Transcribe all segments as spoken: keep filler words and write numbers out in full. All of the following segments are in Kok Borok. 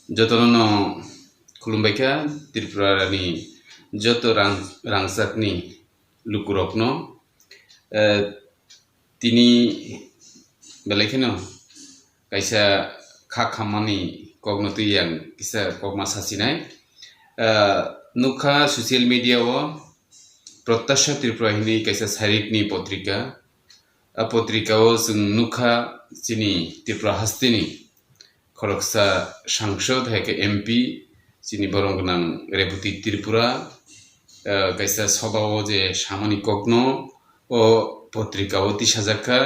Jotono no khulumbai kha Tripura ni joto rang-, rangchakni lukurokno. Eh, tini belai kheno kaisa kha khammani kokno twi ang kisa kokma sasinai. Eh, nukha social media o Protyasha Tripura hinwi kaisa sairikni potrika. A potrika o chwng nukha chini Tripura hasteni khoroksa sangsod hai khe M P chini borom gwnang Rebati Tripura, eh, kaisa sobha o je samani kokno o potrika o tisajak kha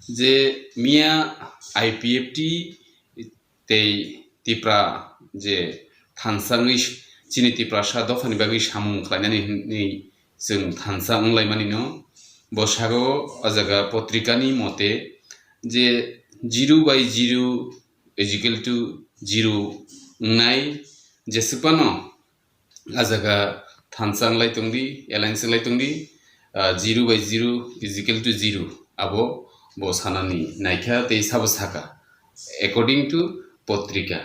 je miya I P F T tei Tipra je thansa wngwi chini Tiprasa dophani bagwi samung khlainani hinwi chwng thansa wnglaimani no. Bo sago o jaga potrikani mote je zero by zero is equal to zero wngnai jeswkphano a jaga thansa wnglai tongdi, alliance wnglai tongdi, ah, zero by zero is equal to zero. Abo bo sanani naikha tei sabo saka, according to potrika.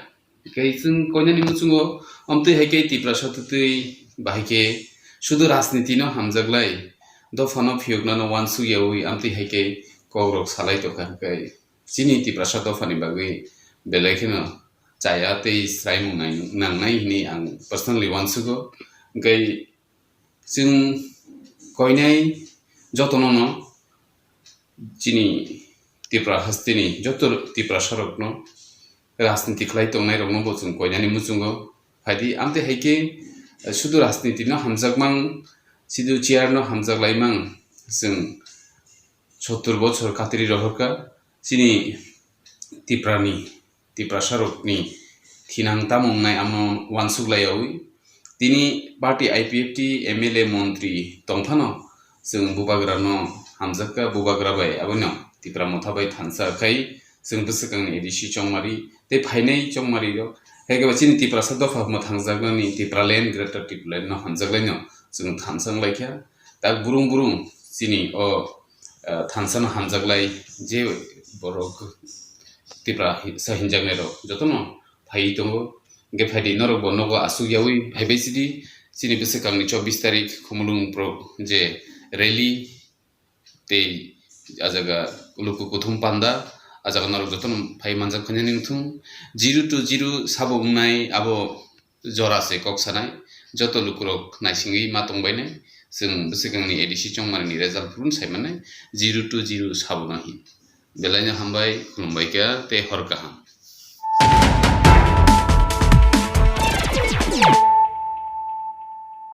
Tei chwng koinani muchungo amtwi hai khe Tiprasa twtwi bahai khe sudu rajniti no hamjaklai, dophano phiyoknano uansuk yaui amtwi hai khe kokrok salai tongkha hwnkhe chini Tiprasa dophani bagwi belai kheno chaya tei swraimung nai-, nangnai hinwi ang personally uansugo. Hwnkhe chwng koinai jotono no chini Tipra hasteni joto Tiprasarokno rajniti khlai tongnairokno bo chwng koinani muchungo phaidi. Amtwi hai khe sudu rajniti no hamjakmang, sudu chair no hamjaklaimang chwng sottur bochor katri rohorkha chini Tiprani, Tiprasarokni thinang tamo wngnai amno uansuk laiyaui. Tini party I P F T M L A montri tongphano chwng bubagrano hamjakha, bubagra bai abono Tipra motha bai thansa khai chwng bwswkangni A D C chongmari tei phainai chongmari rok. Hai khe bo chini Tiprasa dopha mwthangjaknani Tipraland, Greater Tipraland no hamjaklaino chwng thansa wnglaikha. Tak burung burung chini o, eh, thansa no hamjaklai je borok Tipra hi-, sa hinjaknai rok jotono phaiwi tongo. Hwnkhe phaidi norok bo nogo asuk yaui phaibai sidi chini bwswkangni chobbish tarik Khumulwng pro je rally tei a jaga luku kuthum panda, a jaga norok jotono phai manjak khainani wngthung. Zero to zero sabo wngnai abo jora se kok sanai, joto lukurok naisingwi ma tongbainai, chwng bwswkangni A D C chongmarini result phuru sai mannai, zero to zero sabo no hin. Belaino hambai, khulumbai kha tei hor kaham.